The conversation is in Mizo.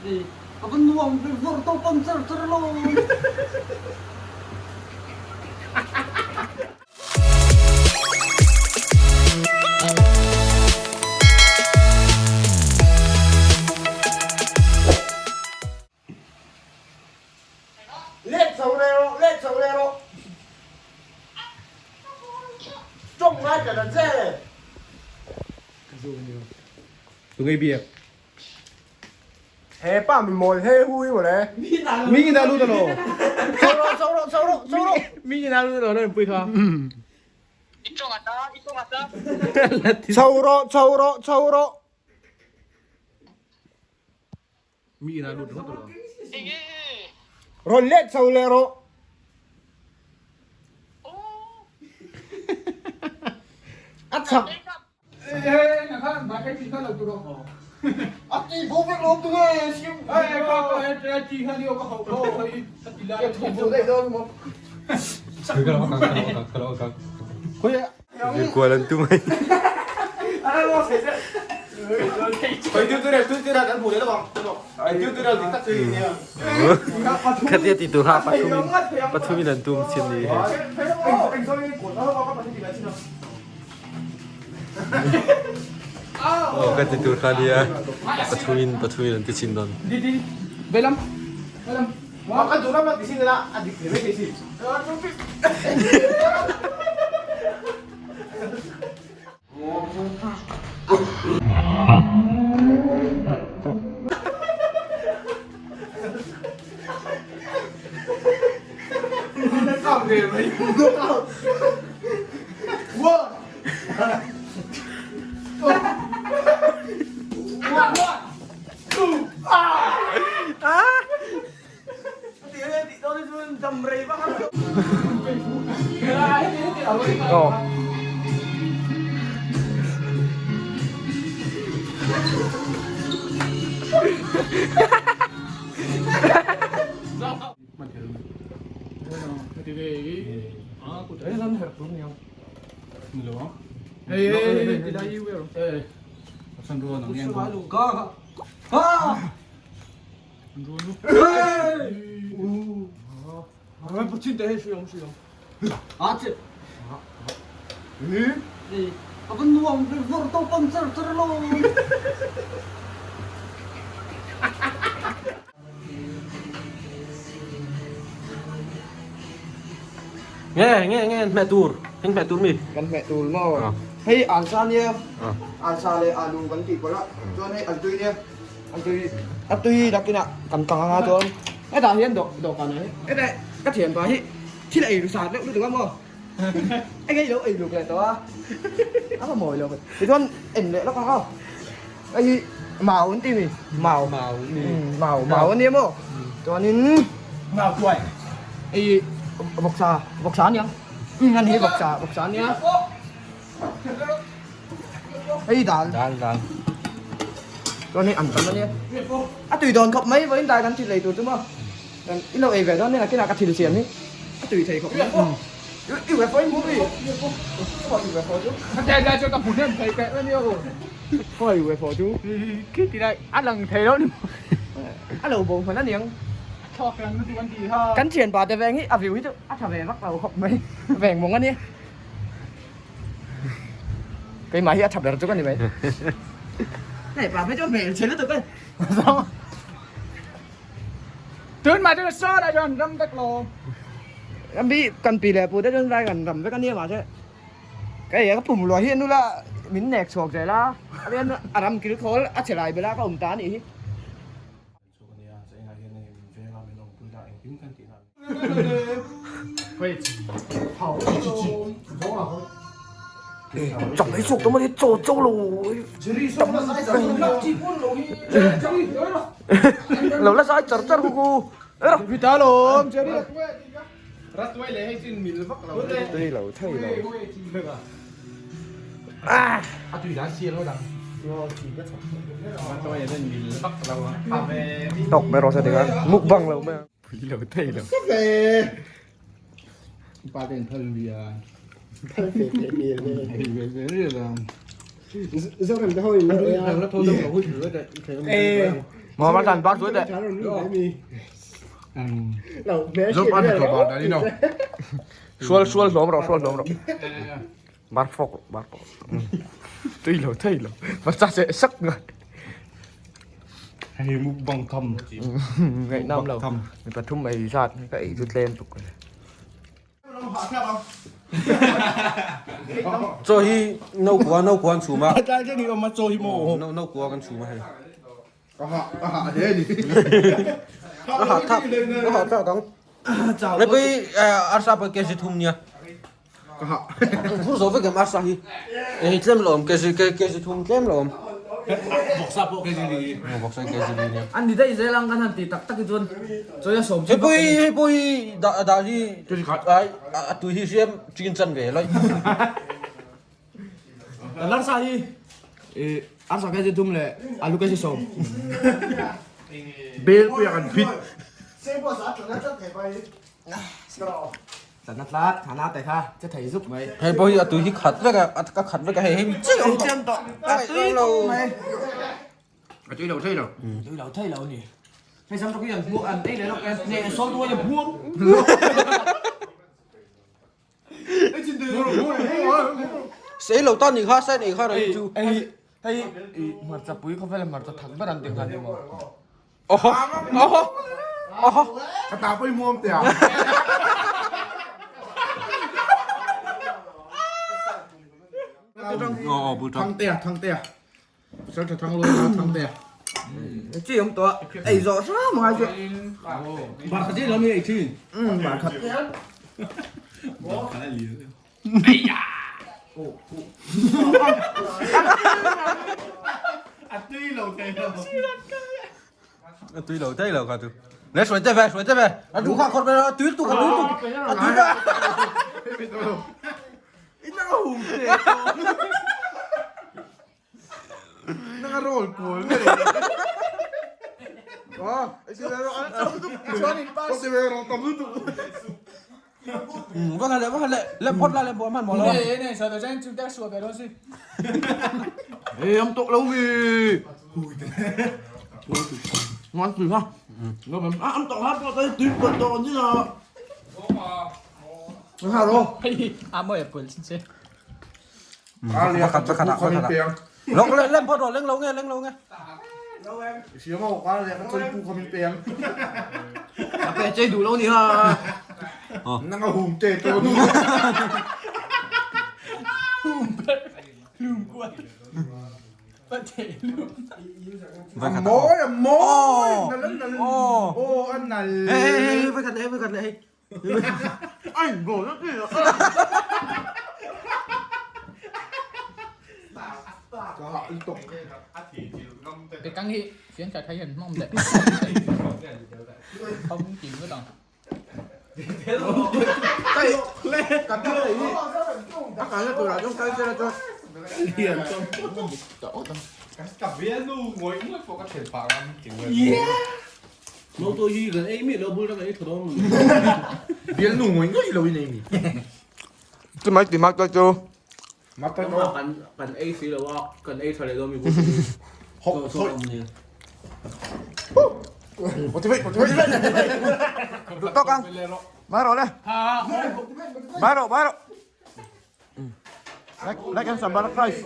A va nuam ve vawr to pam char char lo. Let chho leh rawh, let chho leh rawh. Tawng ngai ka na che. Tunge biak. He pa mi mawl he hu hi mawle. Mi ina lut alo. Chho rawh, chho rawh, chho rawh, chho rawh. Mi ina lut alo ran pui kha. Chho rawh, chho rawh, chho rawh. Mi ina lut ringawt alo. Rawn let chho leh rawh. A chak. A ti bo vek lo tu nge sim. Kual an tum ai. Khatia ti tur ha pathumin pathumin an tum chin ni he. Oh ka ti tur kha nia pathumin pathumin an ti chin dawn. A va nuam ve vawr to pam char char lo. Nge nge nge hmeh tur heng hmeh tur mi. Kan hmeh tur maw. Hei ansa nia ansa leh alu kan tih pawlh a chuan hei antui nia antui a tui nakinah kan kang anga chuan hetah hian dawh dawhkan ah hian hetah ka thianpa hi thil ei ru sat deuh lutuk a maw eng nge i lo ei luk leh tawh a a va mawi lo tichuan en leh lawk ang aw hei hi mau an ti mi mau mau mau ania maw chuanin mau tuai hei vawksa vawksa aniang an hi vawksa vawksa ania hei dal dal dal chuan hei an tam ania a tui dawn khawp mai vawiin dai kan thil ei tur chu maw kan i lo ei ve dawn nia kinah ka thil siam hi a tui thei khawp mai i UFO in hmu mi khawi UFO chu dai dai chu ka hmu hnem thei teh ania aw khawi UFO chu khi ti lai a lang thei lo ni a lo bo hman aniang thawk lang lutuk an ti ha kan thianpa te veng hi a view hi chu a tha ve vak lo khawp mai veng mawng ania Keimah hi a tha ber chu ka ni mai. Nei pa phei chu hmel chhe lutuk e. Tun mah chu saw lah chuan ram vek lo. Ram hi kan pi leh pu te chuan vai kan ram vek a nia mahse kei ka pum luah hi a nula min nek chhuak zel a, a rian a ram kil khawl a che lai bela ka awm ta a nih hi. Chak mai chuk tawh mai chaw chaw lo tam lo la sai char char ku tui lo thei lo tawk mai rawh se tikhan mukbang lo mai ang. Pui lo thei lo. Pa ten phal bia. Phal ve ve mi le. Ve ve ve la. Zoram te hoi na. La tho deuh lo hui thei. Eh. Muhammad Khan bar suai teh. Sual sual hlawm rawh sual hlawm rawh. Bar fawk rawh bar fawk. Tui lo thei lo. Hmarcha seh sak ngai. Hei mukbang tham. Ngaihnam lo. Mi pathum ei zat ka ei chu tlem tuk. Chaw hi no kua no kua an chhum a. Tlai te ni awm a chaw hi maw. No no kua kan chhum a hei. Ka ha ka ha hle ni. Ka ha thak ka ha thak ang. Hei pui arsa pawh kg thum nia. Ka ha. Phur zo vek em arsa hi. Hei tlem lo awm kg kg thum tlem lo awm. Vawksa pawh kg li. Vawksa kg li nia. An ni daih zel ang kan han ti tak tak hi chuan chawi a sawm Hei pawh hi hei pawh hi dah dah hi ai a tui hi hriam chin chan ve lai. Arsa hi arsa kg thum leh alu kg sawm. Bel pui a kan phit. Tlatna tlat thana te kha che thei zuk mai. Hei pawh hi a tui hi khat vek a a khat vek a hei hei chiah awm tawh. A tui lo mai. A tui lo thei lo. Tui lo thei lo ni. Hei sam tawk hi an hmuak an ei leh lawk e. Nge sawn tuai a hmuam. Sei lo tan ni kha sai nei kha rei chu. Hei hei hmarcha pui khawvel a hmarcha thak ber an ti kha ni maw. Oho oho oho. Ka ta pawh i hmuam teh a. Thangtea Thangtea. Sir tha thang lawm a Thangtea. Chi awm tawh a ei zawh hram ngai chu. Bar khat hi lo mi ei thin. Bar khat. Bar khat a lian. A tui lo thei lo. A tui lo thei lo kha chu. Le hruai te ve hruai te ve. A duh kha khawr ve a tui tuk a tui tuk. A tui tuk. Ina ka hum te. Nang a roll kual ve. Ah, ei se ro an tam lutuk. Chuan in pass. Te ve ro tam lutuk. Va kha le va kha le le phawt la le buah hman maw lo. Nei nei sa to chen chu te suah ve dawn si. Ei am tawh lo mi. Ngon tui ha. A am tawh ha pawh ta tui pawh tawh ni na. Ha ro. Hei a mawi a pul sin se. Va khat va khat va khat. Lok le lem phawt rawh leng lo nge leng lo nge. Siam ho ka le ka choi pu khamin peng. A pe chei duh lo ni ha. Nang a hum te to nu. Hum per lum kual. Pa te lum. Va khat. Mawi a mawi. Nal nal. Oh an nal. Hey hey hey va khat le va khat le hey. Anh bổ nó kìa. Ka ha lutuk. Cái căng hi phiến cả thấy hình mong đẹp. Không chịu nữa đâu. Cái cái cái này a cái là tôi là trong cái là cho. Bial nu ngoi ngoi lo in ei mi. Cái máy tìm mắt cho chú. Mak ta to. Kan kan ei si lo a kan ei tha leh dawn mi bu Hok chaw thoi. awm nia. Motivate motivate. Tụi tóc ăn. Má rồi đây. Má rồi, má rồi. Like, like and subscribe.